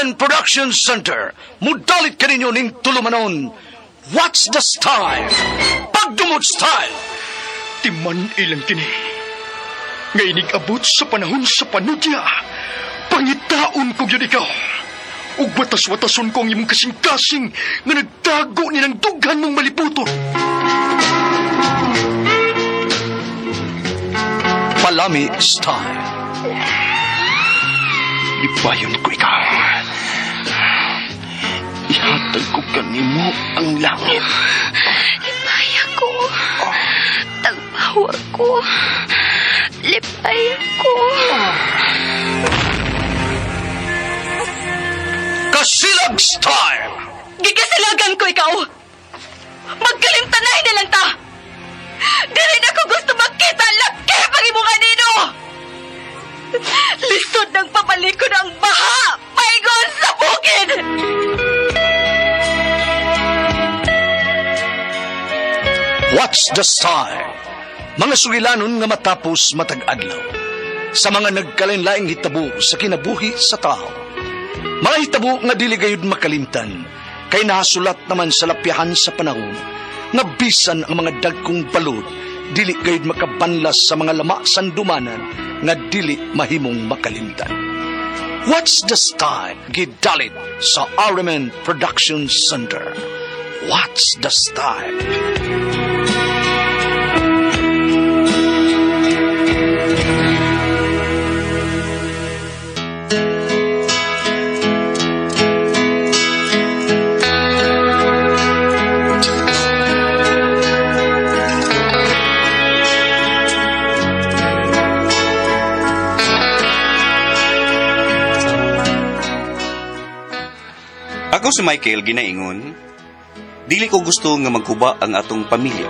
RMN Production Center, mudalit kaninyo ning tulumanon. What's the style? Pagdumot style! Timan ilang kini. Nga inig-abot sa panahon sa panudya, pangitaon ko gyud ikaw. Ug watas-watason ko ang imong kasing-kasing nga nagtago ni ng dughan mong maliputon. Palami style. Lipayon ko ikaw. Ihatag ko kanimo ang langit. Lipaya ko. Tagpawa ko. Lipaya ko. Kasilag style! Gigasilagan ko ikaw. Magkalimtanay na lang ta. Dili na ko gusto makita laki pag imong anino. Lisod ng papalikod ang baha. Paingon sa bukid. What's the style? Mga sugilanon nga matapos matag adlaw. Sa mga nagkalain-laing hitabo sa kinabuhi sa tao. Mga hitabo nga dili gayud makalimtan, kay nasulat naman sa lapyahan sa panahon, nga bisan ang mga dagkong balod, dili gayud makabanlas sa mga lama sandumanan nga dili mahimong makalimtan. What's the style? Gidalit sa RMN Production Center. What's the style? Ako si Michael ginaingon, dili ko gusto nga magkuba ang atong pamilya.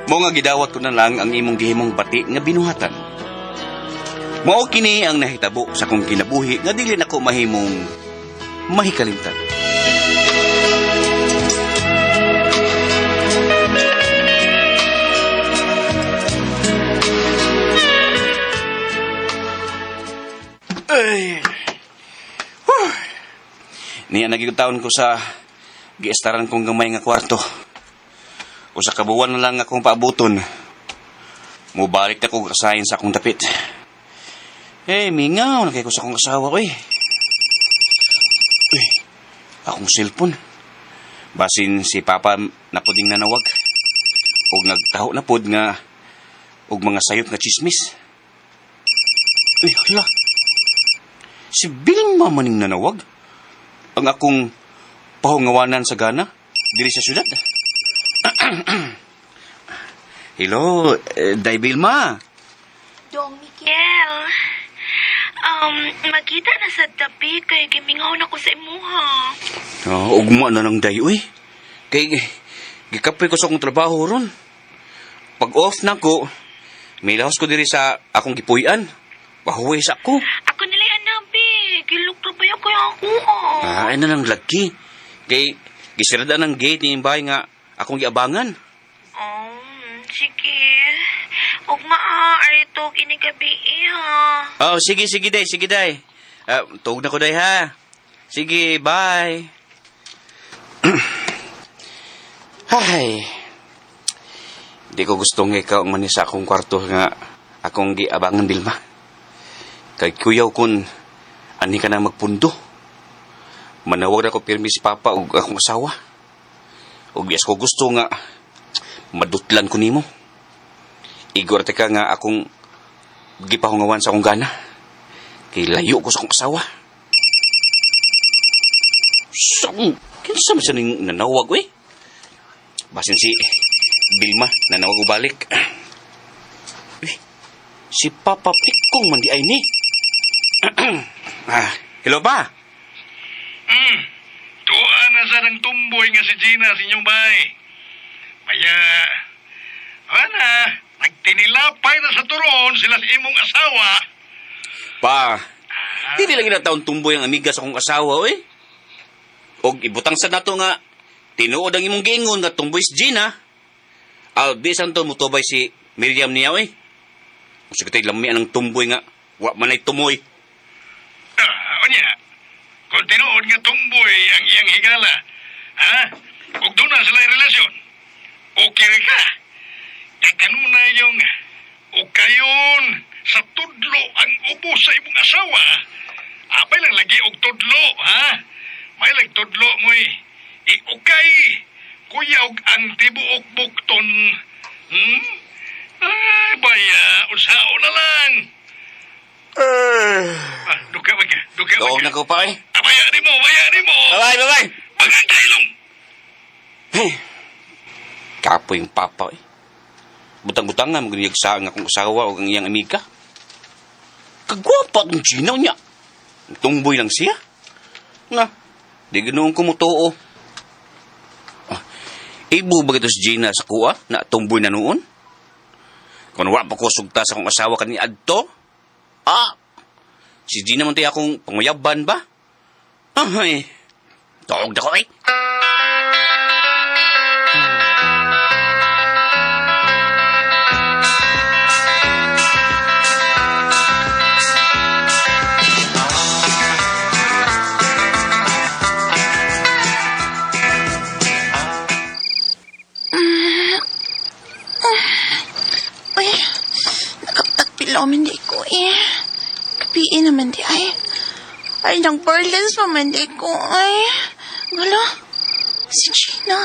Mao nga gidawat ko na lang ang imong gihimong bati nga binuhatan. Mao kini ang nahitabo sa akong kinabuhi nga dili nako mahimong mahikalimtan. Ay. Whew. Niya nagigutaon ko sa giestaran kong gamay nga kwarto. Usa ka buwan na lang akong paabuton. Mubalik na ko kasayin sa akong dapit. Eh, mingaw na kay ko sa akong asawa ko eh. Uy, akong cellphone. Basin si Papa na puding nanawag. Og nagtaho na pod nga og mga sayop nga chismis. Uy, hala. Si Vilma maning nanawag. Ang akong pahungawanan sa Ghana, diri sa syudad. Hello, Day Vilma. Dong Miguel. Magkita na sa tabi kay gimingaw na ko sa imuha. Oh, ugma na lang day, uy. Kay, gikapoy ko sa akong trabaho ron. Pag off na ko, may lahos ko diri sa akong gipuy-an. Pahuwi sa ako. Ako nila'y anabi. Gilok na ba yung kaya ako? Ah, ay na lang lagi. Kay, gisirada ng gate ni bahay nga akong giabangan. Sige. Ugma ha, aritog inigabi ha. Oh, sige, sige, day, sige, day. Ah, tuog na ko, day, ha. Sige, bye. Ay. Di ko gustong ikaw ang manis sa akong kwarto nga akong giabangan, Bilma. Kay kuyaw kun ani ka na magpundo. Manawag na ko pirmi si Papa ug akong asawa. Ug di ko gusto nga madutlan ko nimo. Igor ka nga akong gipahungawan sa akong gana. Kay layo ko sa akong asawa. Saan? Kinsa man siya ning nanawag, uy? Basin si Bilma, nanawag o balik. Uy, si Papa Pikong man di ay ni. Ah, hello ba? Tuwa na sa ng tumboy nga si Gina sa inyong bahay. Kaya, ana, nagtinilapay na sa turon sila sa imong asawa. Pa, hindi lang ginataon tumboy ang amiga sa akong asawa, uy. Og ibutang sa nato nga, tinuod ang imong giingon nga tumboy si Gina. Albisan to mutubay si Miriam niya, uy. Kung sa lami ang tumboy nga, wa man ay tumoy. Ah, unya, kung tinuod Dayon, sa tudlo ang ubo sa imong asawa. Apay lang lagi og tudlo, ha? May lag tudlo mo eh. Iukay, kuya og ang tibuok bukton. Hmm? Ay, baya, usao na lang. Ah, duka ba ka? Duka ba Doog ka? na ko pa eh. Ah, baya ni mo, baya ni mo. Bye-bye, bye-bye. Pagantay long. Hey. Kapoy yung papa eh. Butang-butang nga, maguniyag sa ang akong asawa o ang iyang amiga. Kagwapa itong Gina niya. Tumboy lang siya. Na, di ganoon kumutuo. Ah, ibo ba ito si Gina sa kuha na tumboy na noon? Kung wa pa ko sugta sa akong asawa kani adto, ah, si Gina man tayo akong panguyaban ba? Ay, tuog na ko eh. Uy, nakaptagpilaw man di ko eh. Kapiin naman di ay. Ay, nang burless pa man di ko ay. Galo, si Gina.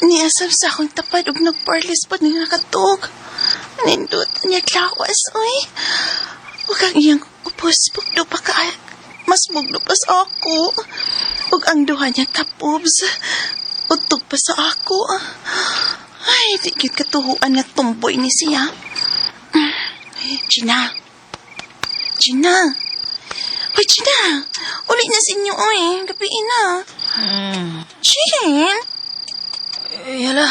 Niasab sa akong tapad og nagburless pa nga nakatug. Nindot niya klawas, uy. Ug ang iyang upos, bugdo pa ka. Mas bugdo pa sa ako. Ug ang duha niya kapubs. Utog pa sa ako. Ay, di gyud katuhuan nga tumboy ni siya. Gina. Gina. Hoy, Gina. Uli na sa inyo, oy. Gabiin na. Jean. Ay, hala.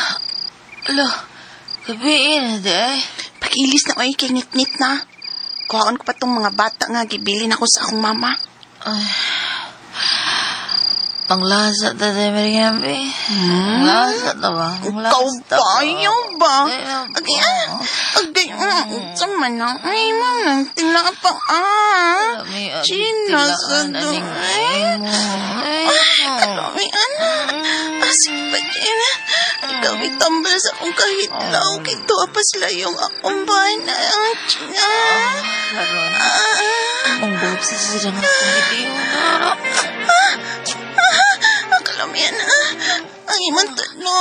Hala. Gabi na di ay. Pag-ilis na, oy. Kay ngit-ngit na. Kuhaon ko pa tong mga bata nga gibilin ako sa akong mama. Ay. Panglasa ta di, Miriam, eh. Panglasa ta ba? Ikaw Panglasa ba? Ayaw ba? Ayaw ba? Agay, ah. Agay, ah. Sama na. Ay, mama. Tila pa, ah. Gina, sa doon. Ay, Ay, kalami, anak. Asik pa, Gina. Ikaw itambal sa akong kahitlaw. Kito, apas layong akong bana. Gina. Karon. Ah, Ang buhok sa sila nga akong video. ah, ang kalamian, ah. Ang imong tulo.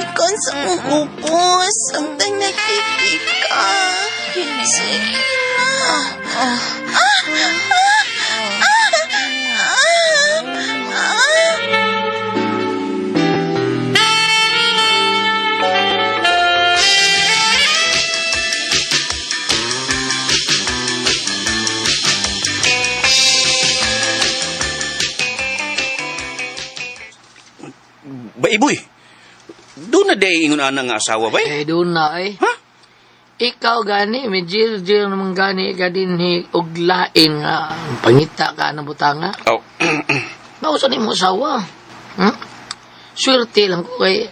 Ikaw sa akong upos. Ang tang nakikika. Sige na. Ah, ah, ah, ah, ah. Baiboy, doon na day ingon ana nga asawa bay. Eh, doon na eh. Ha? Ikaw gani, may jil-jil naman gani ka din hi, og lain nga pangita ka ng butanga. Oh. Nausa ni mo asawa. Hmm? Swerte lang ko kay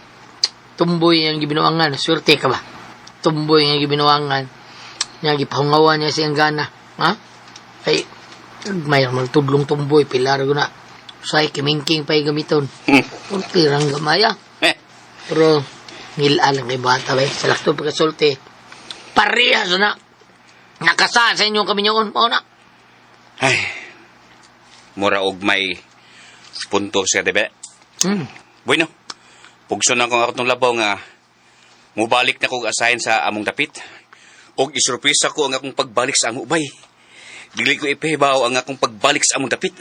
tumboy ang gibinuangan. Swerte ka ba? Tumboy ang gibinuangan. Nga gipahungawan niya siyang gana. Ha? Ay, may magtudlong tumboy, pilar ko na. Usay, kimingking pa yung gamiton. Unti rang gamaya. Eh, Pero, ngila lang kay bata ba eh. Sa lakto pagkasulti. Parehas na. Nakasaan sa inyong kaminyoon. Mao na. Ay. Mura og may punto siya debe. Hmm. Bueno, pugso na akong atong labaw nga mubalik na kog asahin sa among dapit. Og isurpresa ko ang akong pagbalik sa amo bay. Dili ko ipahibaw ang akong pagbalik sa among dapit.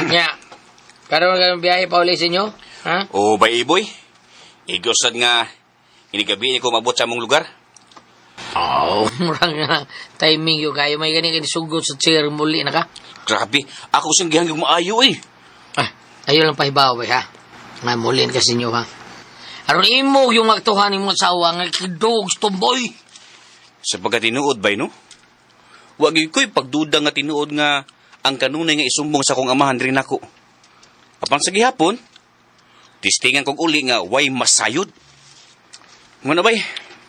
Nya. Karon ka ng biyahe pa uli sa inyo? Ha? O bay iboy, igosad nga inigabi ni ko mabot sa among lugar. Oo. Oh, murang nga timing yun kayo. May gani ka sugod sa chair muli na ka. Grabe, ako siyang gihanggang maayo eh. Ah, ayo lang pahibaw eh, ha? Nga muli na ka sa inyo ha? Aron imo yung magtuhan imong asawa nga kidog tumboy. Sa pagkatinuod bay no? Wag gyud ko'y pagduda nga tinuod nga ang kanunay nga isumbong sa akong amahan diri nako. Apan sa gihapon, tistingan kog uli nga way masayod. Muna bay.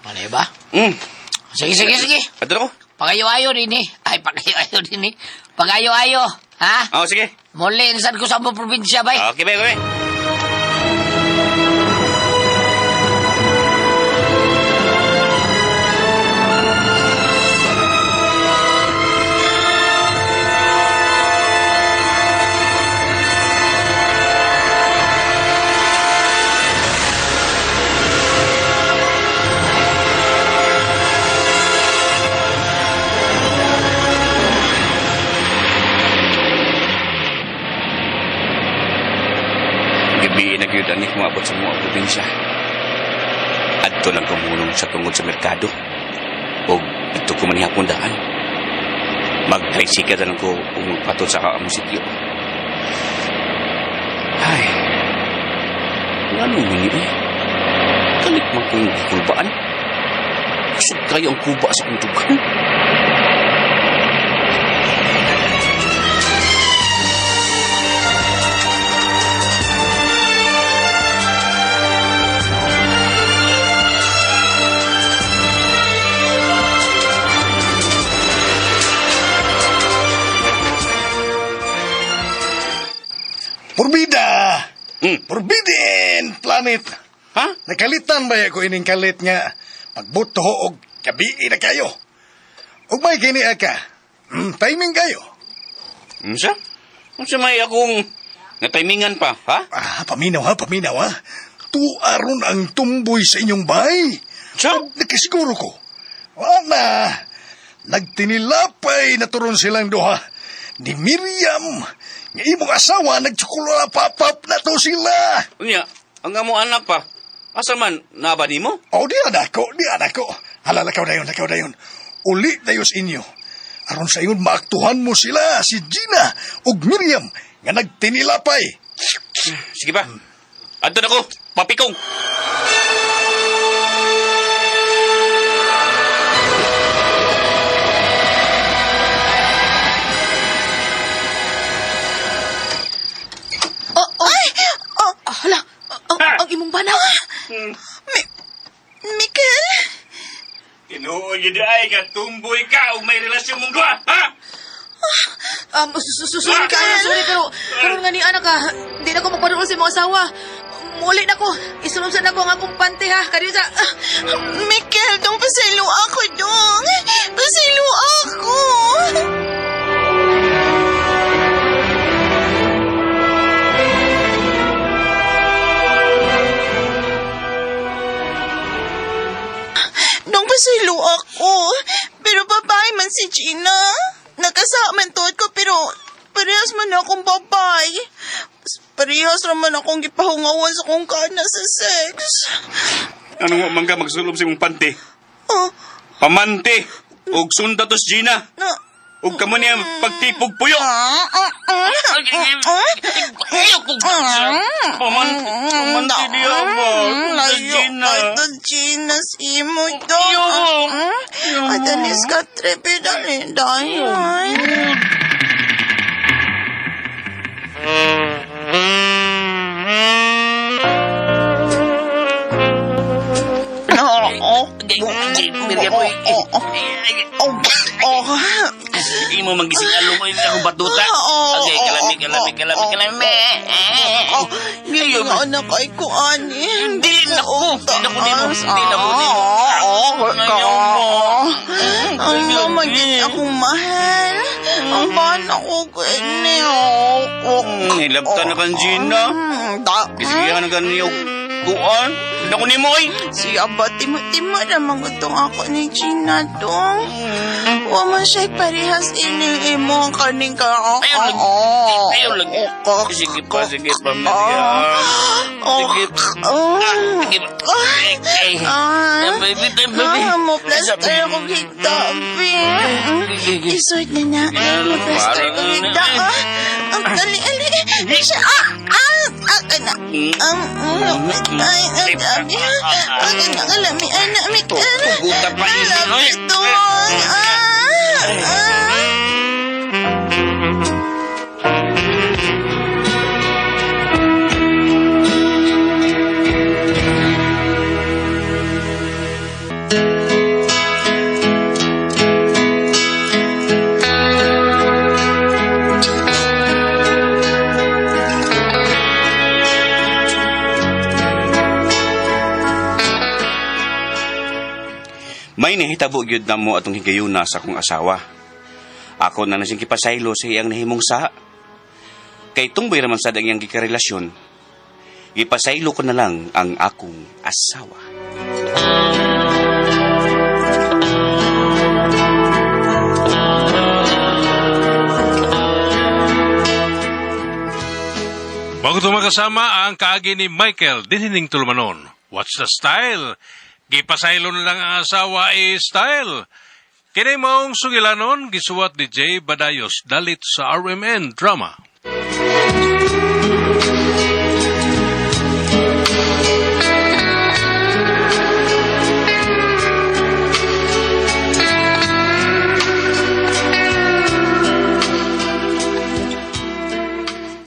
Ano ba? Mm. Sige, sige, sige. Adto na ko. Pagayo-ayo din eh. Ay, pagayo-ayo din eh. Pagayo-ayo. Ha? Oh, sige. Muli, saan ko sa among probinsya, bay? Okay, bay, okay. Gabi na gyud ani kung maabot sa mga probinsya. Adto lang kumulong sa tungod sa merkado. Og adto ko manihapon daan. Mag-tricycle na lang ko ug magpatod sa among sityo. Ay, ngano man ni eh? Kalit man kong gikulbaan. Kusog kayo ang kuba sa akong dugan. Porbida! Mm. Forbidden planet! Ha? Nakalitan ba ko ining kalit nga pagbuto og gabi na kayo? Ug may kini ka. Timing kayo. Unsa? Unsa may akong natimingan pa, ha? Ah, paminaw ha, paminaw ha. Tuaron ang tumboy sa inyong bahay. Sa? Nakasiguro ko. Wala na. Nagtinilapay na turon silang duha. Ni Miriam, nga imong asawa, nagtsukulala papap na to sila. Unya, ang amo anak pa. Asa man, naba nimo? O, di anak ko, di anak ko. Hala, lakaw na yun, lakaw na yun. Uli tayo sa inyo. Aron sa inyon, maaktuhan mo sila, si Gina ug Miriam, nga nagtinilapay. Sige pa. Adto na ko, papikong. Oh, oh. Ay! Oh, Ah, hala, ang imong bana. Mikkel? Tinuod yun ay ka tumboy ka ug may relasyon mong duha, ha? Sorry ka, sorry, pero karon nga ni anak ka, di na ko magpaduol sa imong asawa. Muli na ko, isulod sa nako ang akong pante ha. Kadiyo sa Mikkel, dong pasaylo ako, dong. Pasaylo ako. Dong pasaylo ako. Pero babae man si Gina. Nakasama tuod ko pero parehas man akong babae. Parehas raman akong gipahungawan sa kong kana sa sex. Ano nga man ka magsulob sa imong pante? Oh, Pamante ug sundatos Gina. na, Ug kamo niya pagtipog puyo. Pamante, pamante diya ba? Layo Gina. kay to Gina si imo to. Adalis ka tripi dali dayon. Oh, Imo manggising alo mo akong batuta. Okay, kalami, kalami, kalami, kalami. Oh, ngayon na kay ko ani. Dili na ko. Dili na ko nimo. Dili na ko nimo. Oo, Ang mama gid akong mahal. Ang bana ko kini. Nilabtan na kan Gina. Gisigihan na kan niyo kuan. Dili na ko nimo oy. Siya ba, timo-timo naman gutong ako ni Gina dong. Wa man siya parehas ining imo ang kaning ka. Ayaw lagi. Ayaw lagi. Sige pa, sige pa, Miriam. Sige. Sige pa. Ay, Ah. baby, baby. Ah, mo plaster ko kita, Sige. Isort na na. Mo plaster ko kita. Ah, ang dali, ali. Siya, ah, ah, ah, kana. Ay, ang dami. Ah, kana, kalami, ay, na, Mikkel. Tuguta pa yun, oy. Kalami dong. Ah, ah. May nihitabo gyud na mo atong higayuna sa akong asawa. Ako na nasing kipasaylo sa iyang nahimong sa. Kay tungboy raman sad ang iyang gikarelasyon. Gipasaylo ko na lang ang akong asawa. Bago ito makasama ang kaagi ni Michael Dinining Tulumanon. What's the style? Gipasaylon lang ang asawa eh style. Kini maong sugilanon, gisuwat ni Jay Badayos dalit sa RMN Drama.